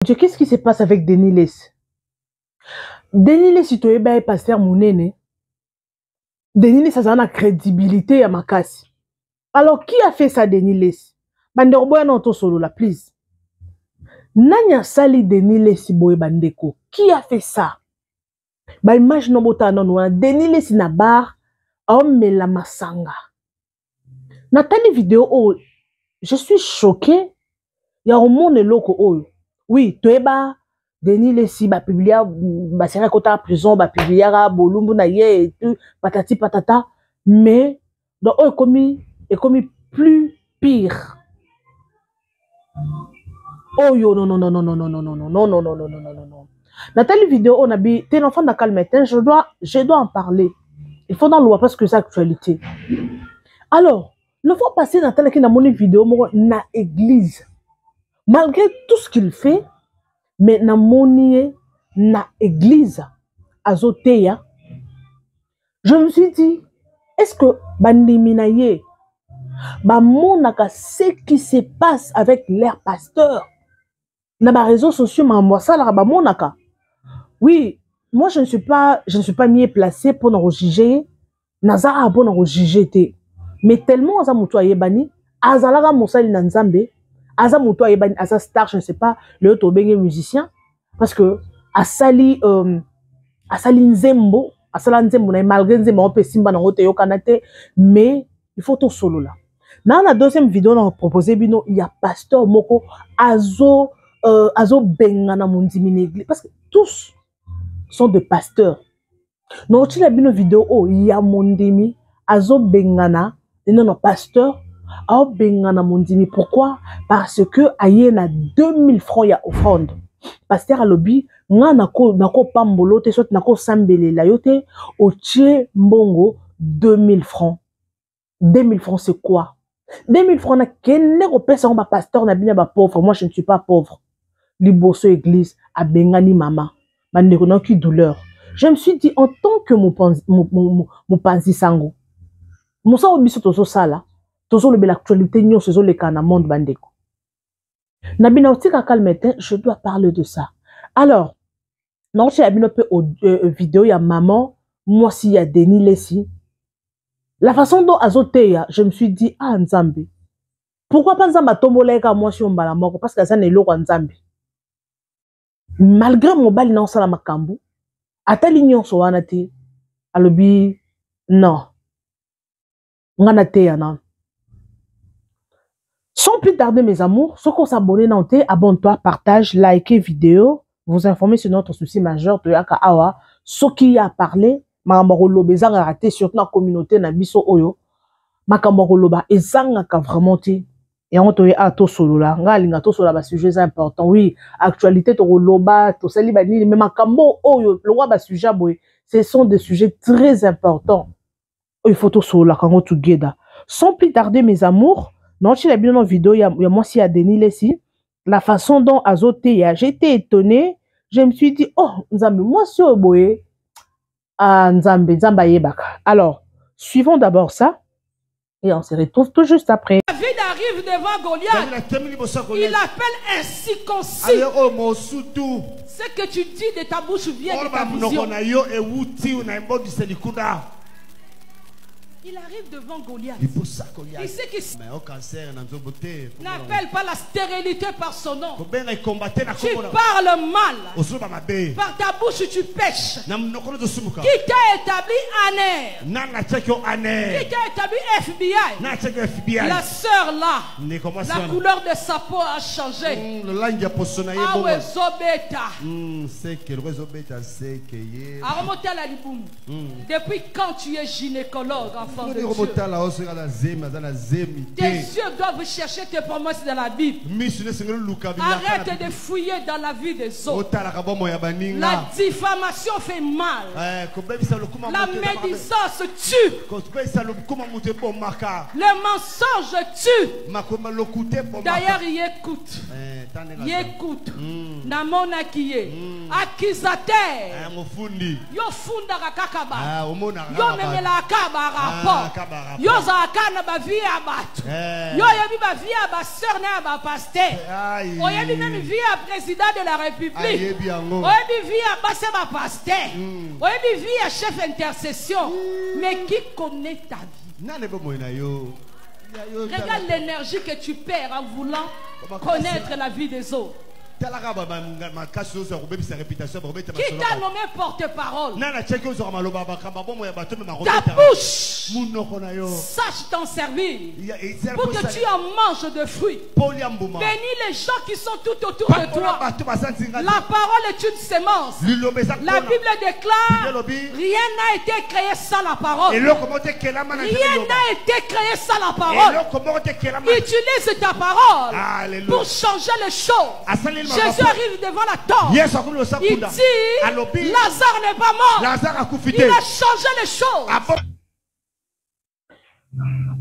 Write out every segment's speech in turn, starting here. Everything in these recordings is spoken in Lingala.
Dieu, qu'est-ce qui se passe avec Denis Lessi? Denis Lessi toyeba ye pasteur monene. Denis Lessi azala na crédibilité ya makasi. Alors qui a fait ça Denis Lessi? Bandeko boya na tosolola please. Nani asali Denis Lessi boye bandeko? Qui a fait ça? Ba image no botala nanu wana Denis Lessi na bar aomela masanga. Natali video oyo, je suis choquée ya komona eloko oyo. Oui, toyeba Denis Lessi ba publia basengaki kota prison, ba publiaka bolumbu na ye et tout, patati patata, mais donc oyo ekomi plus pire. Oyo non non non non non non non non non non non non non non non non. Natali vidéo oyo nabi te l'enfant na calme te, je dois en parler. Il faut dans loi parce que c'est actualité. Alors, le fois passé natalaki namoni vidéo moko na église. Malgré tout ce qu'il fait, mais namoni ye na église azoteya. Je me suis dit, est-ce que bandimi na ye bamonaka ce qui se passe avec leur pasteur na ba réseaux sociaux, makambo asalaka bamonaka? Oui, moi je ne suis pas mieux placé pour na kojuger, naza awa mpona kojuger te, mais tellement aza moto ayebani, azalaka mosali na Nzambe, aza moto ayebani, aza star, je ne sais pas, lelo tobenge musicien parce que asali nzembo, asala nzembo na ye, malgré nzembo yango mpe esimba nango te, eyokana te, mais il faut tosolola. Na deuxième vidéo na propose bino ya pasteur moko azobengana mondimi na église, parce que tous sont des pasteurs. Na otiela bino vidéo oyo ya mondimi azobengana, non, pasteur aobengana mondimi. Pourquoi? Parce que aye na 2000 francs ya offrande. Pasteur alobi: nga nakopambola te, soki nakosambelela yo te, otie mbongo 2000 francs. 2000 francs, c'est quoi 2000 francs? Nakende kopesa yango bapasteur na bino ya bapauvre. Moi, je ne suis pas pauvre. Liboso église abengani mama. Bandeko, nayoki douleur. Je me suis dit, en tant que mopanzi sango, mosala oyo biso tozosala, tozolobela actualité nyonso ezoleka na monde. Bandeko na bino, otika calme te, je dois parler de ça. Alors naotiela bino mpe vidéo ya maman mwasi ya Denis Lessi, la façon dont azoteya. Je me suis dit: ah Nzambe, pourquoi pas Nzambe atombola ye kaka mwasi oyo mbala moko? Parce que aza na eloko ya Nzambe. Malgré mobali na osala makambo, atali nyonso wana te, alobi: non, nga nateya nano. Sans plus tarder, mes amours, soki osabonner nano te, abonne-toi, partage, like vidéo, vous informer sur notre souci majeur. Toyaka awa soki ya parler, makambo ya koloba ezangaka te, surtout na communauté na biso oyo, makambo ya koloba ezangaka vraiment te. Yango toye awa tosolola. Ngai alinga tosolola basujet eza important. Oui, actualité tokoloba, tosali banini, mais makambo oyo lokwa basujet boye, ce sont des sujets très importants oyo il faut tosololaka yango together. Sans plus tarder, mes amours, naotiela bino na vidéo ya mwasi ya Denis Lessi, la façon dont azoteya. J'étais étonné, je me suis dit: oh Nzambe, mwasi oyo boye, ah Nzambe, Nzambe ayebaka. Alors suivons d'abord ça et on se retrouve tout juste après. David arrive devant Goliath. Il appelle incirconcis. Ce que tu dis de ta bouche vient de ta vision. Il arrive devant Goliath. Il sait qu'il n'appelle pas la stérilité par son nom. Tu parles mal. Par ta bouche, tu pèches. Qui t'a établi ANR? Qui t'a établi FBI? La sœur là, la couleur de sa peau a changé. Awa ezobeta. Aromotala libumu. Depuis quand tu es gynécologue, enfant de Dieu? Tes yeux doivent chercher tes promesses dans la Bible. Arrête de fouiller dans la vie des autres. La diffamation fait mal. La médisance tue. Le mensonge tue. D'ailleurs, il écoute. Ye kutu namonaki ye accusateur. Eh, mofundi. Yo fundaka kaka bato. Ah, omonaka Yo kaka bato. omemelaka kaka ba rapport. Ah, kaka ba rapport. Yo ozalaka kaka na ba vie ya bato. Eh. Yo oyebi ba vie ya ba sœur na ya ba pasteur. Aïe. Oyebi même vie ya président de la République. Ayebi yango. Oyebi vie ya basi ya ba pasteur. Oyebi vie ya chef intercession. Mais qui connaît ta vie? Nani bomoi na yo? Ya yo Regarde tala- l'énergie que tu perds en voulant Bah, connaître la vie des autres. talaka ba- ba- nga- makasi oyo ozwa kobebisa réputation bakobeta Qui masolo t'a bato. nommé porte-parole? Nani atiaki ozwaka maloba makambo ya bomoi ya bato mpe Ta bakobetaka? bouche, Monoko na yo. sache t'en servir Ya- ezala pour que kosala- tu en manges de fruits. mpo olia mbuma. Bénis les gens qui sont tout autour de Pambola toi. bato baza nzinga La parole est une semence. liloba eza La kona. Bible déclare, Elobi. rien n'a été créé sans la parole. Eloko moko te ekelama na nzela Rien liloba. n'a été créé sans la parole. Eloko moko te ekelama. Utilise ta parole Alléluia. pour changer les choses. Asaleli Jésus makambo. arrive devant la tombe. Yesu akomi liboso ya Il kunda. dit, Alobi, Lazare n'est pas mort. Lazare akufi Il te. a changé les choses. Abo-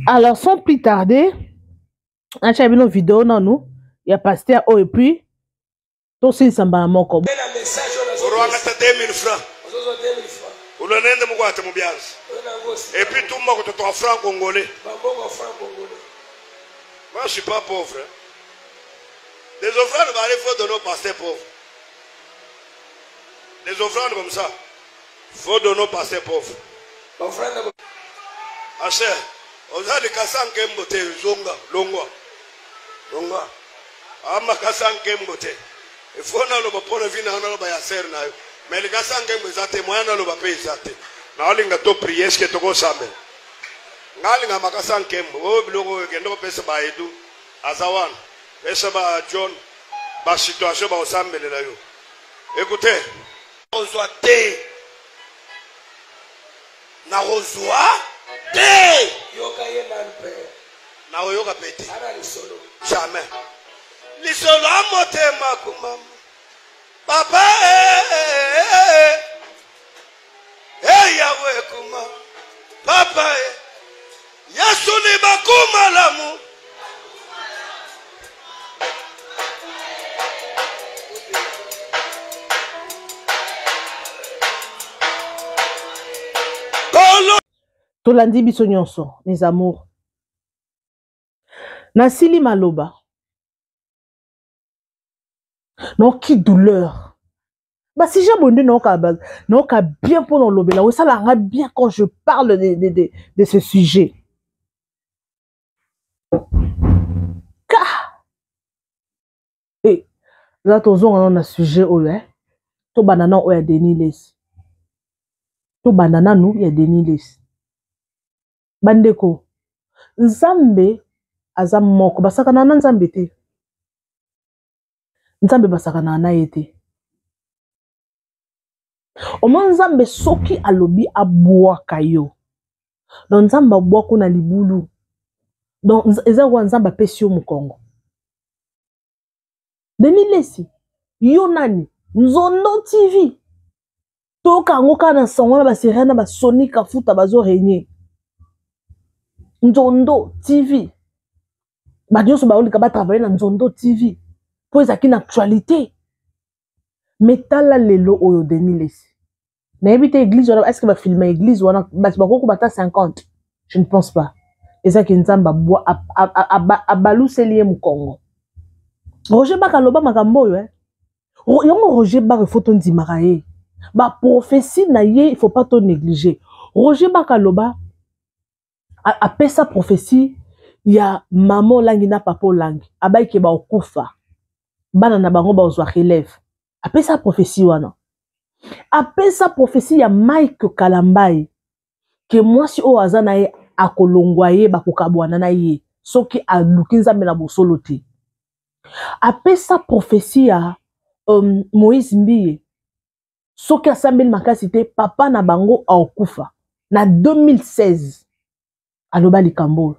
Alors, sans plus tarder, natia bino video nanu ya pasteur oyo et puis tosilisa mbala moko. Urwangata 2000 francs. Ulonende mukwate mubyanza. Et puis tout le monde toi franc congolais. Moi je suis pas pauvre. hein. Des offrandes bah, il faut donner aux pasteurs pauvres. Des offrandes comme ça. Faut donner aux pasteurs pauvres. Ashe, ozali kasanke mbote zonga longwa. Longwa. Ama kasanke mbote. Il faut na loba pona vina na loba ya ser na yo. Mais le kasanke mbo eza te moyen na loba pe eza te. Na olinga to prier est-ce que toko sambe. Ngalinga makasanke mbo. O biloko kendo pesa ba edu. Azawan. Pesa ba John. Ba situation ba osambelela yo. Écoutez. Ozwa te. Na ozwa te. Yoka ye nanu mpe. Nakoyoka pe te. Ana lisolo. Jamais. Lisolo ya motema kumama. Papa eh, eh, eh, eh. Eh, Yahweh kuma. Papa eh. Yesu ni bakumalamu. Kolo Tolandi biso nyonso, mes amours. Nasili maloba. Non, qui douleur. Bah, si j'ai abonné, non, ka, bah, non, ka bien pour nous lober là. Oui, ça la rend bien quand je parle de ce sujet. Ka. Et là, tozonga on a sujet, oh, hein. To banana, oh, ya Denis Lessie. To banana, nous, ya Denis Lessie. Bandeko, Nzambe aza moko, basakana na Nzambe te. Nzambe basakana na ye te. Omo Nzambe soki alobi abwaka yo. Donc Nzambe abwaka na libulu. Donc eza wa Nzambe apesi yo mokongo. Denis Lessie, yo nani? Nzondo TV. Toka yango kaka na sango na ba série na ba Sonic Afuta bazo régner. Nzondo TV. Ba nyonso baolika ba travailler na Nzondo TV. Po ezalaki na actualité. Mais tala lelo oyo Denis Lessie. Nayebi te église wana, est-ce que ba filmer église wana, bato bakoki kobata 50? Je ne pense pas. Ezalaki Nzambe abaluseli ye mokongo. Roger Baka aloba makambo oyo, hein. Yango Roger Baka, il faut tondimaka ye. Ba prophétie na ye, il faut pas to négliger. Roger Baka aloba, apesa prophétie ya mama olangi na papa olangi. Abayike ba okufa. Bana na bango bazwa relève. Apesa prophétie wana. Apesa prophétie ya Mike Kalambayi ke mwasi oyo aza na ye akolongwa ye, bakokabwana na ye soki aluki Nzambe na bosolo te. Apesa prophétie ya Moïse Mbiye soki asambeli makasi te papa na bango akokufa. Na 2016 aloba likambo oyo.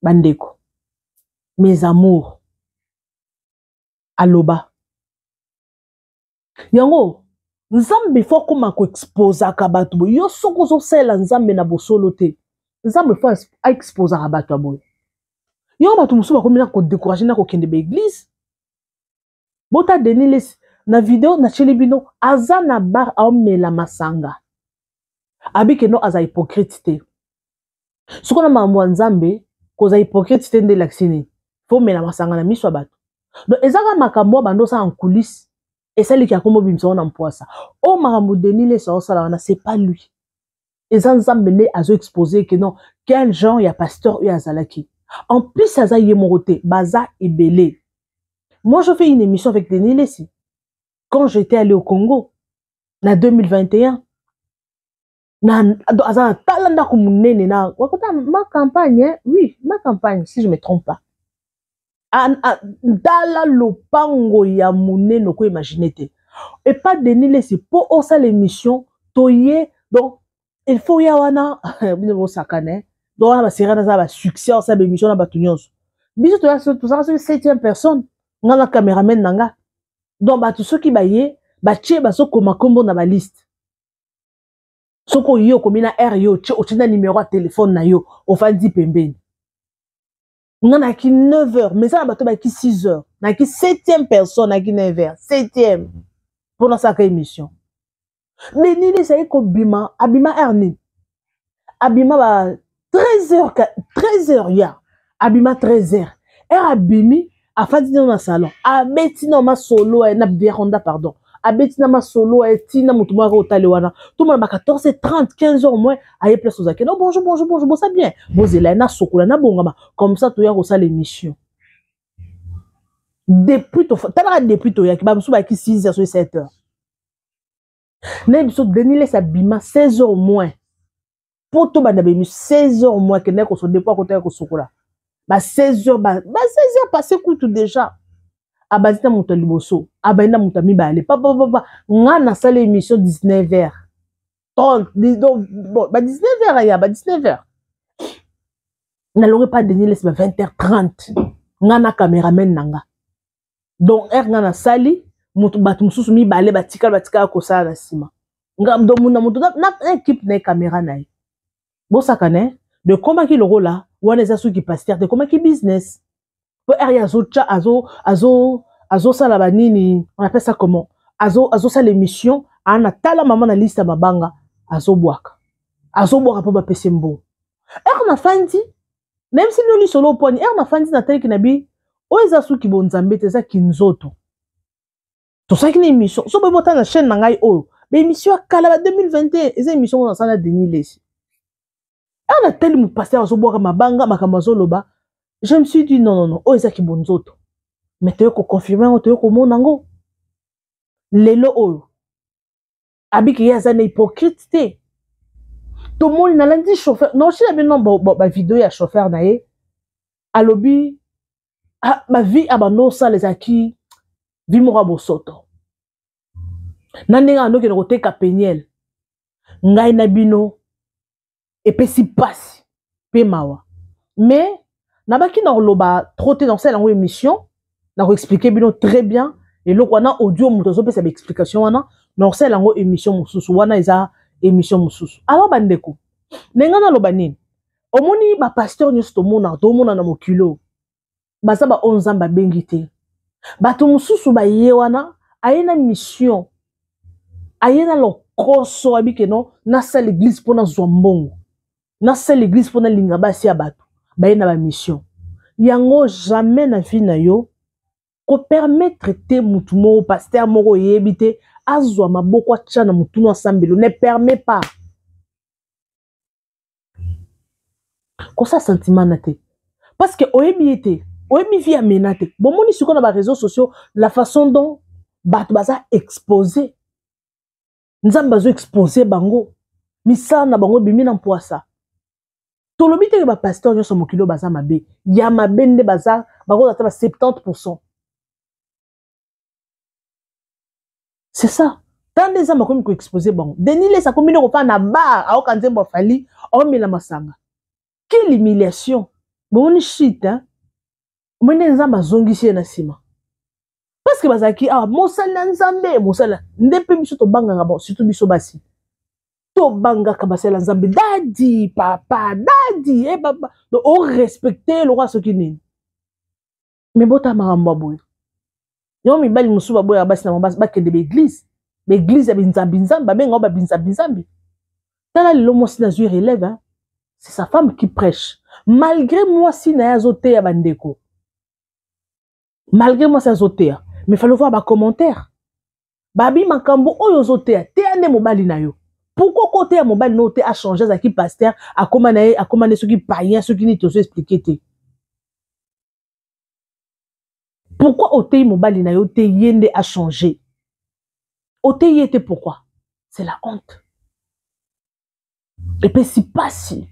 Bandeko, mes amours, aloba yango Nzambe fo akoma koexposaka bato boye. Yo soki ozosalela Nzambe na bosolo te, Nzambe fo aexposaka bato ya boye. Yo bato mosusu bakomi na kodécourager na kokende ba église. Bota Denis Lessi na video natieli bino aza na bar aomela masanga. Abike no aza hypocrite te. Soko na makambo ya Nzambe koza hypocrite te nde elakisi nini? Faut mela masanga na miso ya bato. Donc eza kaka makambo oyo bando osala en coulisse esaliki ya kombo bimisa na mpwasa. Oyo makambo Denis Lessi aosala wana c'est pas lui. Eza Nzambe nde azo exposer que non quel genre ya pasteur oyo azalaki. En plus aza ye moko te, baza ebele. Moi je fais une émission avec Denis Lessi quand j'étais allé au Congo na 2021. Na aza na tala ndako munene na wakota ma campagne hein? Oui, ma campagne si je me trompe pas. Tala lopango ya munene oko imaginer te. Et pas Denis Lessi po osala émission toye donc il faut ya wana bino bosakana donc wana ba série na ba succès osala émission na bato nyonso. Biso toya tozalaka soki 7e personne nga na cameraman na nga. Donc bato soki baye batie bazokoma kombo na ba liste. Soki oye okomi na heure yo otie otie na numéro ya téléphone na yo ofandi pembeni. Nga nayaki 9 heures mais eza na bato bayaki 6 heures nayaki 7e personne nayaki 9 heures 7e mpo nasalaka émission. Denis Lessi aye kobima abima heure nini? Abima ba 13 heures 13 heures ya abima 13 heures heure abimi afandi na salon abeti na masolo na veranda pardon abeti na masolo tina moto moko otali wana tomona ba 14h30 15h moins aye place ozalaki non bonjour bonjour bonjour bosa bien bozela na sokola na bongama comme ça toya kosala émission depuis to talaka depuis toyaki ba mosusu bayaki 6h so 7h na biso Denis Lessi abima 16h moins po tobanda ba émission 16h moins kende koso depuis akotaka kosokola ba 16h ba 16h passé kutu déjà abandi na moto ya liboso abandi na moto ya mibale papa papa nga nasala émission 19h 30 donc bon ba 19h ya ba 19h nalongi pa Denis Lessi ba 20h30 nga na cameraman na nga donc heure nga nasali moto bato mosusu mibale batikala batikala kosala na nsima nga donc na moto na équipe na ye caméra na ye bosaka ne de komaki lokola wana eza soki pasteur te komaki business po heure ye azotya azo azo azosala banini on appelle ça comment azo azosala émission ana tala mama na liste ya mabanga azobwaka azobwaka mpo bapesi mbongo heure nafandi même si noli solo poni heure nafandi nataliki na bi oyo eza suki bonzambe te eza kinzoto tosalaki na émission so boye botala na chaîne na ngai oyo ba émission ya kala ba 2021 eza émission oyo nasala Denis Lessi heure natali mopasteur azobwaka mabanga makambo azoloba je me suis dit non non non oyo eza kibonzoto mais toye koconfirme yango toye komona yango lelo oyo abiki ye aza na hypocrite te tomoni nalandi chauffeur non osila bino ba video ya chauffeur na ye alobi ba vie abanda osala ezalaki vie moko ya bosoto na ndenge andokende koteka peniel ngai na bino epesi pasi pe mawa mais nabaki na koloba trop te nakosala yango émission nakoexplike bino très bien eloko wana audio moto azopesa baexplication wana nakosala yango émission mosusu wana eza émission mosusu alors bandeko ndenge naloba nini omoni bapasteur nyonso tomonaka tomona na mokilo baza ba oyo nzambe abengi te bato mosusu baye wana aye na mission aye na lokoso abike no nasala eglise mpo nazwa mbongo nasala eglise mpo nalinga basi ya bato baye na bamission yango jamais na vie na yo kopermettre te mutu moko pasteur moko oyebi te azwa maboko atya na motunu asambelo ne permet pas kosa sentiment na te parce que oyebi ye te oyebi vie ya mena te bomoni sikoyo na ba réseaux sociaux la façon dont bato baza exposé nzambe azo expose bango misala na bango ebimi na mpwasa tolobi teke bapasteur nyonso mokili oyo baza mabe ya mabe nde baza bakozala ata ba 70%. C'est ça. Tant nde nzambe akomi koexpose bango Denis Lessi akomi nde kofanda na bar aoka nzembo afali aomela masanga quelle humiliation bomoni shit hein? Omoni nde nzambe azongisi ye na nsima parce que bazalaki awa mosali na nzambe mosali nde mpe biso tobangaka bon surtout biso basi tobangaka basali ya nzambe dadi papa dadi e papa donc orespecte lokola soki nini me bota makambo ya boye. Yango mibali mosusu baboyaka basi na bango bakende baeglise, baeglise ya binzambi-nzambi, babenga yango babinzambi-nzambi. Tala lelo mwasi nazwi relève, hein? C'est sa femme qui prêche. Malgré mwasi na ye azoteya bandeko, malgré mwasi azoteya, mais fallait voir ba commentaire. Babi makambo oyo ozoteya, teya nde mobali na yo. Pourquoi koteya mobali na yo te a changer, azalaki pasteur, akoma na ye, akoma nde soki païen, soki nini tozo expliquer te. Pourquoi oteyi mobali na yo te, ye nde a changer? Oteyi ye te pourquoi? C'est la honte. Epesi pasi.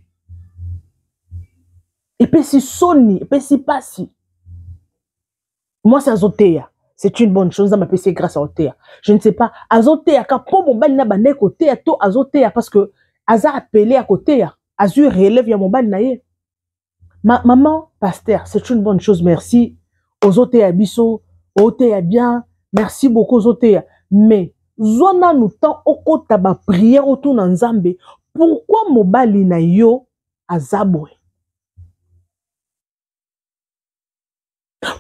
Epesi soni, epesi pasi. Mwasi azoteya, c'est une bonne chose, Nzambe apesi ye grâce ya koteya. Je ne sais pas, azoteya ka po mobali na bandaki koteya to azoteya parce que aza appelé ya koteya, azwi relève ya mobali na ye. Maman pasteur, c'est une bonne chose, merci. Ozoteya biso, oteya bien, merci beaucoup ozoteya. Mais zwa nanu temps okota ba prière otuna Nzambe, pourquoi mobali na yo aza boye?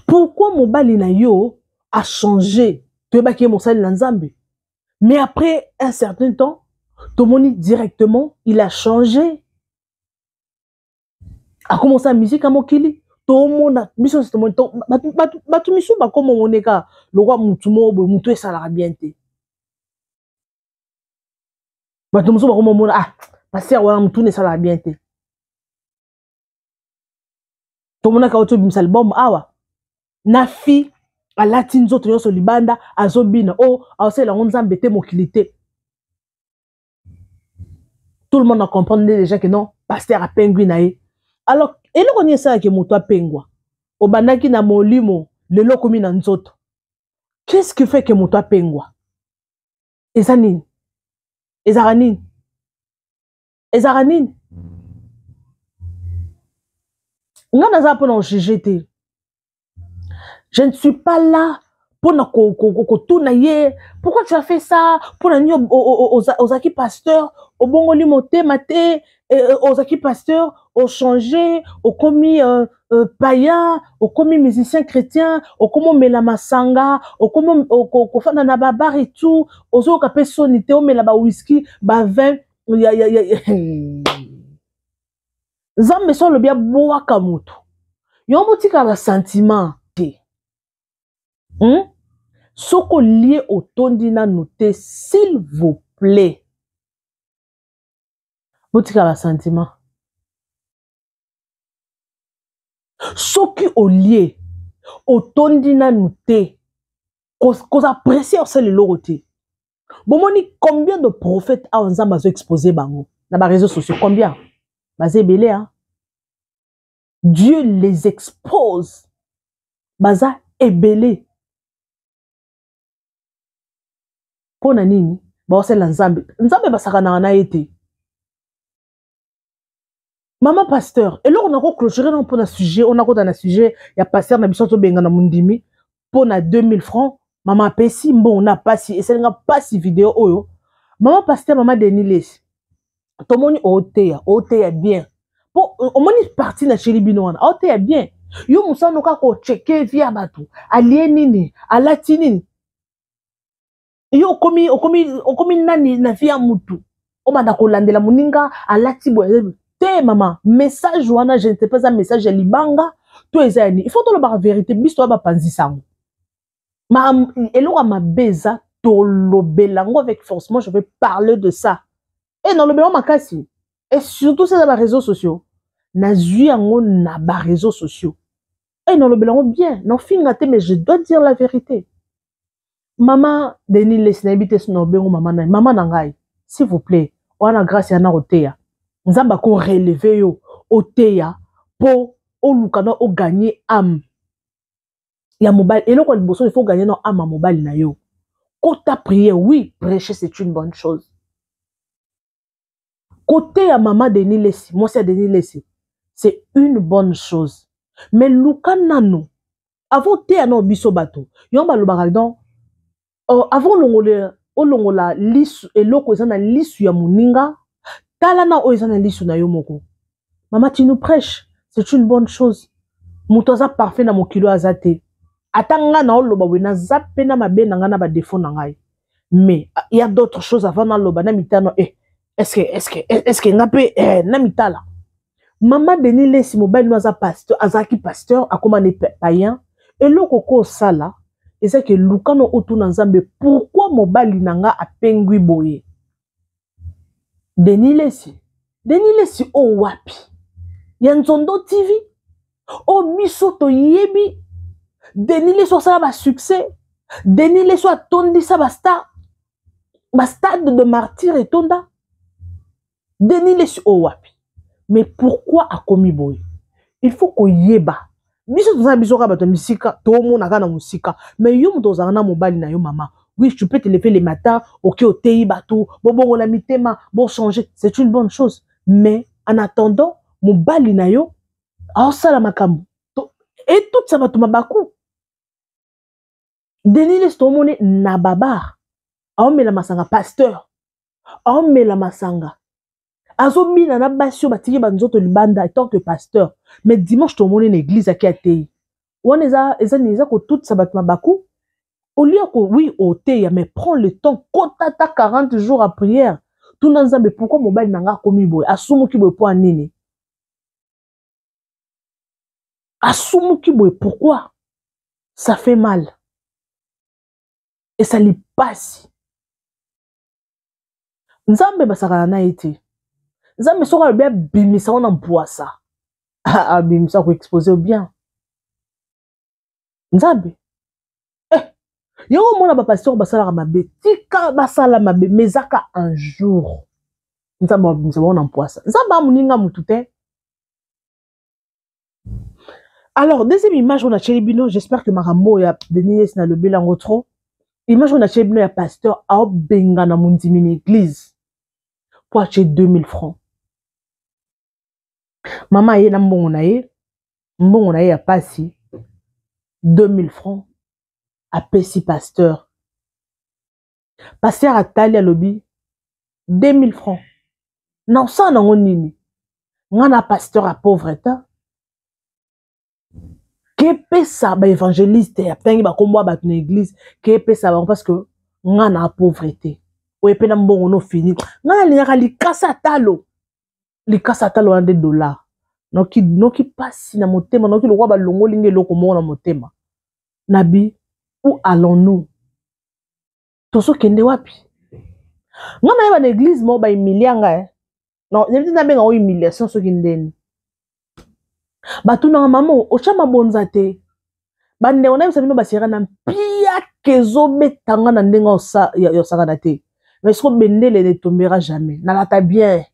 Pourquoi mobali na yo a changé? Toyebaki ye mosali na Nzambe. Mais après un certain temps, tomoni directement, il a changé. Akomosala musique ya mokili, tomona biso nyonso tomoni bato misusu bakoma omoneka lokwa mutu moko boye, mutu esalaka bien te. Bato mosusu bakoma omona, ah, pasteur wana mutu na esalaka bien te. Tomonaka oyo tobimisa album awa na fi alati nzoto nyonso libanda azobina, o aosalela yango Nzambe te, mokili te. Tout le monde a comprendre déjà que non, pasteur apengwi na ye. Alors eloko nini esalaka moto apengwa? Obandaki na molimo, lelo okomi na nzoto. Qu'est-ce qui fait que moto apengwa? Eza nini? Ezalaka nini? Ezalaka nini? Nga naza mpona kojuge te. Je ne suis pas là mpona kotuna ye pourquoi tu as fait ça, mpona nini ozalaki pasteur obongoli motema te, ozalaki pasteur ochange, okomi païen, okomi musicien chrétien, okomi omela masanga, okomi kofanda na babar et tout, ozoyoka mpe soni te, omela ba whisky, ba vin ya, ya, ya, ya. Nzambe so alobi abwaka moto, yo botika ba sentiment te. Soko olie otondi nanu te, s'il vous plaît, botika ba sentiment. Soki olie otondi nanu te, koza pressé osala eloko te. Bomoni combien de prophètes awa Nzambe azo exposer bango na ba réseaux sociaux, combien? Baza ebele, hein? Dieu les expose. Baza ebele. Pona nini? Baosala Nzambe. Nzambe basakanaka na ye te. Maman pasteur, eloko nako clôturer na pona sujet, on akota na sujet ya pasteur na biso tobenga na mundimi pona 2000 francs, maman apesi mbongo na pasi, esalinga pasi video oyo. Maman pasteur, maman Denis Lessi, tomoni oteya, oteya bien. Po omoni parti na cheli bino wana, oteya bien. Yo musano kaka ko checker vie ya bato, alie nini, alati nini. Yo okomi nani na vie ya mutu? Obanda kolandela moninga alati boye te. Mama, message wana je ne sais pas, eza message ya libanga to eza ya nini? Il faut tolobaka vérité, biso toya bapanzisa yango. Ma eloko ya mabe eza tolobela yango avec force. Moi je vais parler de ça e nalobela yango makasi, et surtout ça eza ba réseaux sociaux, nazwi yango na ba réseaux sociaux e nalobela yango bien, nafinga te, mais je dois dire la vérité. Mama Denis Lessi, nayebi te sino obengo mama nani, mama na ngai, s'il vous plaît, wana grâce ya na koteya, Nzambe ako relever yo oteya po oluka na ogagner âme ya mobali. Eloko ya liboso, il faut gagner na âme ya mobali na yo. Kota prière, oui, prêcher c'est une bonne chose. Côté ya mama Denis Lessi, mwasi ya Denis Lessi, c'est une bonne chose. Mais luka nanu avant teya na biso bato, yo balobaka donc avant olongola, olongola lisu, eloko eza na lisu ya moninga, tala na oyo eza na lisu na yo moko. Mama, tu nous prêches, c'est une bonne chose. Moto aza parfait na mokilo aza te. Ata nga na oloba boye, naza mpe na mabe na ngai, na badéfauts na ngai, mais il y a d'autres choses avant naloba na mitano. Eh, est-ce que nga mpe na mitala? Mama Denis Lesi, mobali no aza pasteur, azalaki pasteur, akóma ne païen. Eloko ko osala eza ke luka no otuna Nzambe pourquoi mobali na nga apengwi boye. Denis Lesi, Denis Lesi oyo wapi ya Nzondo TV oyo biso toyebi? Denis Lesi asala basuccès, Denis Lesi atondisa bastar, bastade de martyr etonda. Denis Lesi oyo wapi? Mais pourquoi akomi boye? Il faut koyeba. Biso toza, biso kaka bato ya misika, tomona kaka na mosika, mais yo moto ozalaka na mobali na yo, mama, oui, tu peux te lever le matin, oke oteyi bato, bobongola mitema, bochanger, c'est une bonne chose, mais en attendant, mobali na yo aosala makambo etutisa bato mabaku. Denis Lesi, tomoni na babar aomela masanga, pasteur aomela masanga, azobina na basi oyo batiki banzoto libanda en tant que pasteur, mais dimanche tomoni na église aki atei. Wana eza kotutisa bato mabaku. Olia ko, oui, oteya, mais prends le temps, kota ta 40 jours à prière, tuna Nzambe pourquoi mobali na nga akomi boye, asumuki boye mpo anini, asumuki boye pourquoi. Ça fait mal, esali pasi. Nzambe basakana na ye te. Nzambe soki alobi abimisa ngo na mpwasa, abimisa, koexposer bien Nzambe. Yango omona bapasteur basalaka mabe, tika basala mabe, mais ezaka un jour Nzambe abimisa bango na mpwasa. Nzambe amoninga mutu te. Alors, deuxième image oyo natieli bino, j'espère que makambo ya Denis Lesi nalobeli yango trop. Image oyo natieli bino ya pasteur aobengana mondimi na église po atie 2000 francs. Mama aye na mbongo na ye, mbongo na ye ya pasi, 2000 francs, apesi pasteur. Pasteur atali, alobi: 2000 francs na osala nango nini? Nga na pasteur ya pauvre te, kepesa baévangéliste. Atangi bakombo ya bato na église, kepesa bango, parce que nga na pauvreté oyo mpe na mbongo no fini. Nga nalingaka likasa talo, likasa talo wana nde dollar. Noki noki pasi na motema, noki lokwa balongoli nga eloko moko na motema. Nabi, où allons-nous? Tozokende wapi? Nga nayeba na église moko bahumilia nga, eh. Non, nayebi te nabenga ngo humiliation soki ndeni. Batunanga: mama, otya mabonza te? Bandeko, nayebisa bino, basera na mpiaka ezobetanga na ndenge ya osakana te, mais siko bendele ne tombera jamais. Nalata bien,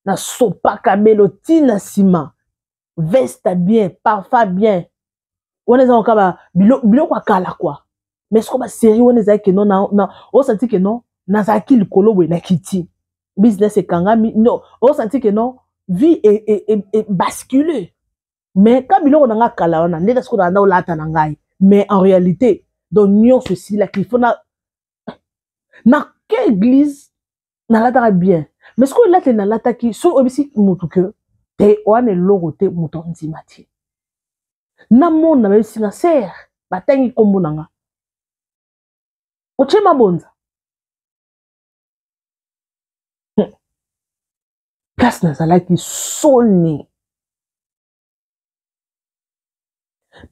nasopaka belo ntina nsima, veste bien, parfum bien. Wana eza kaka biloko ya kala quoi, mais siko basérie wana ezalaki ke non, osanti ke non, nazalaki likolo boye na kiti, business ekangami. Non, osanti ke non, vie e bascule. Mais ka biloko na nga kala wana nde sikoyo nanda olata na ngai, mais en réalité, donc nyonso esilaki. Il faut na ke église nalataka bien, mais sikoyo elateli nalataki, soki oyebisi motu ke te wana eloko te, moto andima te. Namona bayebisi nga: sœur, batangi nkombo na nga, otie mabonza. Place nazalaki soni,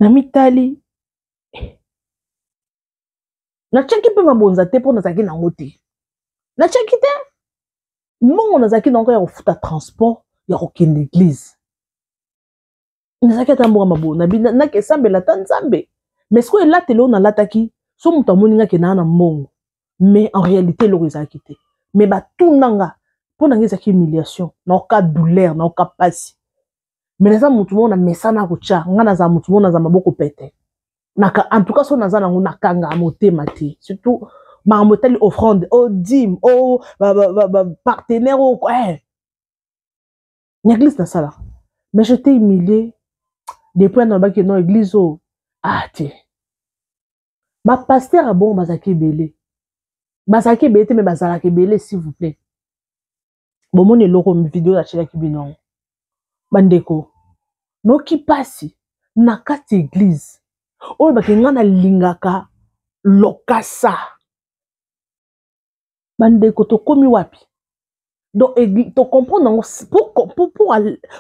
na mitali, natiaki mpe mabonza te mpo nazalaki nango te. Natiaki te mbongo, nazalaki nango ya kofuta transport ya kokende église. Nazalaki ata mboka mabonza, nake esambela ata Nzambe, mais sikoyo elateli oyo nalataki, so moto amoni nga ke naa na mbongo, mais en réalité eloko ezalaki te. Mais batunanga, mpo na nga ezalaki humiliation, naoka douleur, naoka pasi, mais naza motu moko na mesana kotya nga, naza motu moko naza maboko pete. Naka, en tout cas so naza nango, nakanga motema te, surtout makambo etali offrande, o dîme, o partenaire o na église nasalaka. Mais j'étais humilié depuis nalobaki non, église oyo, ah te, bapasteur ya bongo bazalaki ebele, bazalaki ebele te, mais bazalaka ebele. S'il vous plaît, bomoni eloko video natielaki bino yango, bandeko, noki mpasi na kati église. Oyo bake nga nalingaka lokasa. Bandeko tokomi wapi? Donc to comprendre yango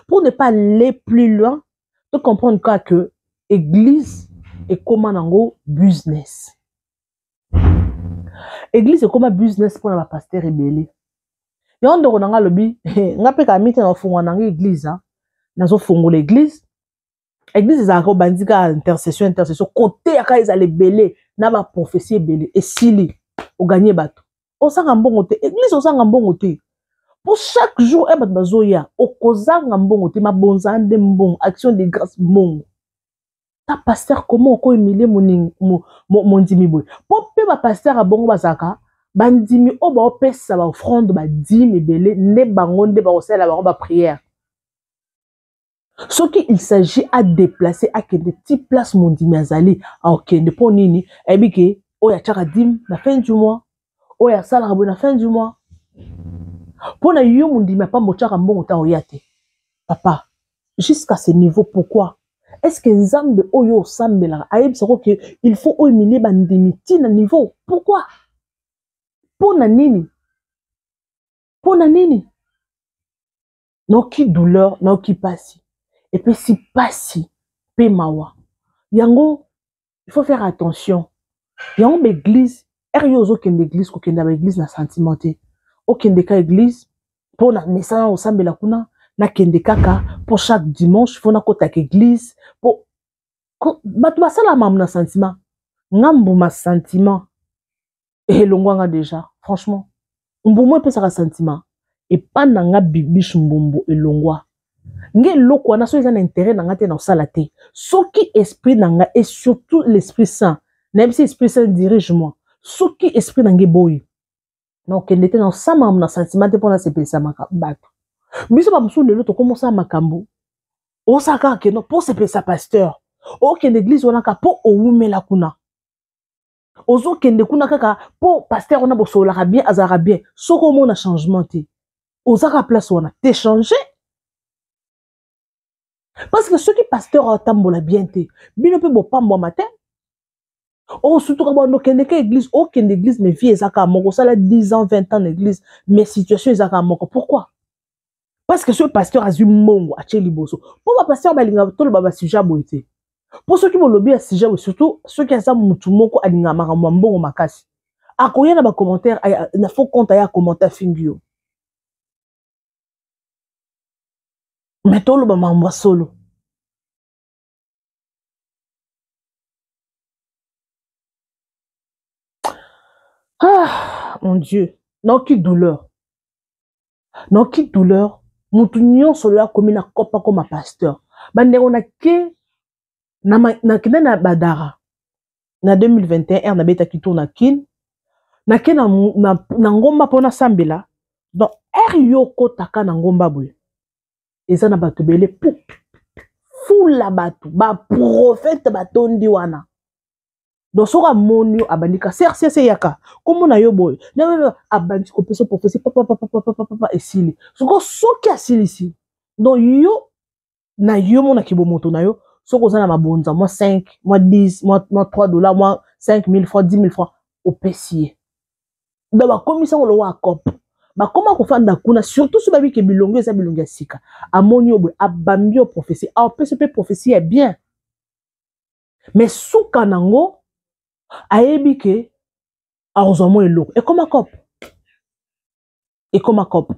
pour ne pas aller plus loin, to comprendre kaka que église ekoma nango business. Église ekoma business mpona ba pasteur ebele. Yango ndeko na nga alobi nga mpe kaka mite nakofungola nanga église, nazofungola église. Église ezalaka obandi kaka intercession, intercession, koteyaka ezala ebele na ba prophétie ebele, esili oganye bato, ozanga mbongo te. Église ozanga mbongo te, po chaque jour e bato bazoya, okozanga mbongo te. Mabonza nde mbongo, action de grâce mbongo. Ta pasteur comment oko humilie mondimi boye? Po mpe ba pasteur ya bongo bazalaka bandimi oyo baopesa ba offrande, ba dime ebele, nde bango nde bakosalela bango ba prière. Soki il s'agit a déplacer, akende ti place mondimi azali, akokende. Mpo nini? Ayebi ke oyo atiaka dime na fin du mois, oyo asalaka boye na fin du mois. Mpo na yo mondimi apamba otiaka mbongo ta oya te. Papa, jusqu'à ce niveau, pourquoi? Est-ce que Nzambe oyo osambelaka ayebisaka ke il faut ohumilie bandimi ti na niveau? Pourquoi? Mpo na nini? Mpo na nini? Naoki douleur, naoki pasi, epesi pasi pe mawa. Yango il faut faire attention. Yango ba église, ere yo ozokende église, kokende ba église na sentiment te. Okende ka église mpo na mesana osambela kuna, nakende kaka mpo chaque dimanche fo nakotaka église. Mpo bato basala mamu na sentiment, nga mbuma sentiment elongwanga déjà. Franchement, mbuma epesaka sentiment epa na nga bibiche mbumbu elongwa nge eloko wana. Soki eza na intérêt na nga te, na kosala te. Soki esprit na nga, et surtout l'Esprit Saint, nayebisi Esprit Saint, dirige moi. Soki esprit na nga eboyi, na okende te, na osala makambo na sentiment te mpo nasepelisa bato. Biso bamosusu lelo tokómi osala makambo, osala kaka keno mpo osepelisa pasteur. Okende église wana kaka mpo owumela kuna, ozokende kuna kaka mpo pasteur wana bosololaka bien, azalaka bien. Soki omona changement te, ozaka place wana te, change. Parce que soki pasteur atambola bien te, bino mpe bopambwama te. Osutuka bando okende ka église, okende église, mais vie eza kaka moko. Osala 10 ans, 20 ans na église, mais situation eza kaka moko. Pourquoi? Parce que soki pasteur azwi mbongo atie liboso, mpo bapasteur balingaka toloba basujet boye te. Mpo soki bolobi ya sujet boye, surtout soki aza mutu moko alingaka makambo ya mbongo makasi, akoya na bacommentaire na faux compte, aya commentaire, afingi yo. Mais toloba makambo ya solo. Ah mon Dieu, naoki douleur, naoki douleur. Mutu nyonso oyo akomi na kopa koma pasteur, bandeko, nake nakende na Badara na 2021 r, nabetaki tour na Kin, nake na ngomba mpo nasambela. Donc r yo okotaka na ngomba boye, eza na bato ebele, pu fula bato, baprofete batondi wana. Donc soki amoni yo, abandi ka crcc, yaka kombo na yo boye, abandi kopesa prophétie, papapapapapapa, esili. Soko soki asilisi, donc yo na yo monaki bomoto na yo, soki oza na mabonza mwa 5, mwa 10, mwa 3 $, mwa 5000 francs, 10 000 francs, opesi ye. Donc bakomisa ngo lokola cope, bakoma kofanda kuna. Surtout soki babike bilongo eza bilongo ya sika, amoni yo boye, abambi yo prophétie, aopesi mpe prophétie ya bien, mais suka nango ayebi ke akozwa mwa eloko. Ekoma cope, ekoma cope.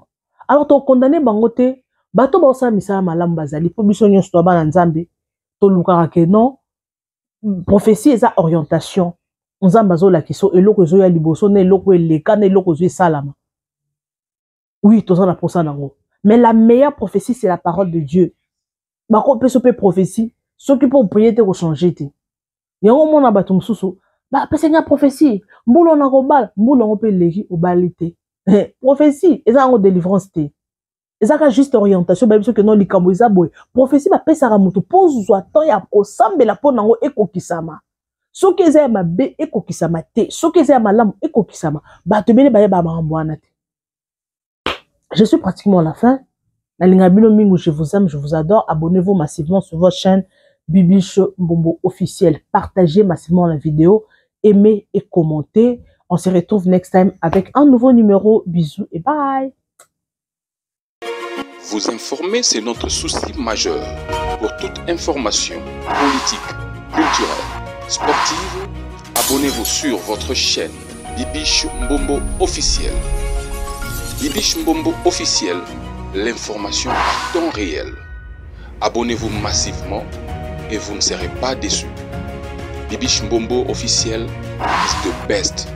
Alors tokondane bango te. Bato baosala misala malamu bazali, mpo biso nyonso toa bana Nzambe, tolukaka ke non, prophétie eza orientation. Nzambe azolakisa eloko ezoya liboso, na eloko eleka, na eloko ezo esalama. Oui, toza na mposa nango, mais la meilleure prophétie, c'est la parole de Dieu. Bakopesa mpe prophétie, soki mpo oprier te, kochange te. Yango omona bato mosusu bapesa nga prophétie, mbula na kobala, mbula yango mpe eleki, obali te. Prophétie eza yango délivrance te, ezaka juste orientation. Bayebi soki no likambo eza boye. Prophétie bapesaka moto mpo ozwa temps ya kosambela mpo nango ekokisama. Soki eza ya mabe, ekokisama te. Soki eza ya malamu, ekokisama. Bato ebele bayeba makambo wana te. Je suis pratiquement à la fin. Nalinga bino mingi, je vous aime, je vous adore. Abonnez-vous massivement sur votre chaîne. Bibiche Mbombo officiel. Partagez massivement la vidéo, aimez et commentez. On se retrouve next time avec un nouveau numéro. Bisous et bye. Vous informer, c'est notre souci majeur. Pour toute information politique, culturelle, sportive, abonnez-vous sur votre chaîne Bibiche Mbombo officiel. Bibiche Mbombo officiel, l'information à temps réel. Abonnez-vous massivement et vous ne serez pas déçus. Bibiche Mbombo officiel is the best.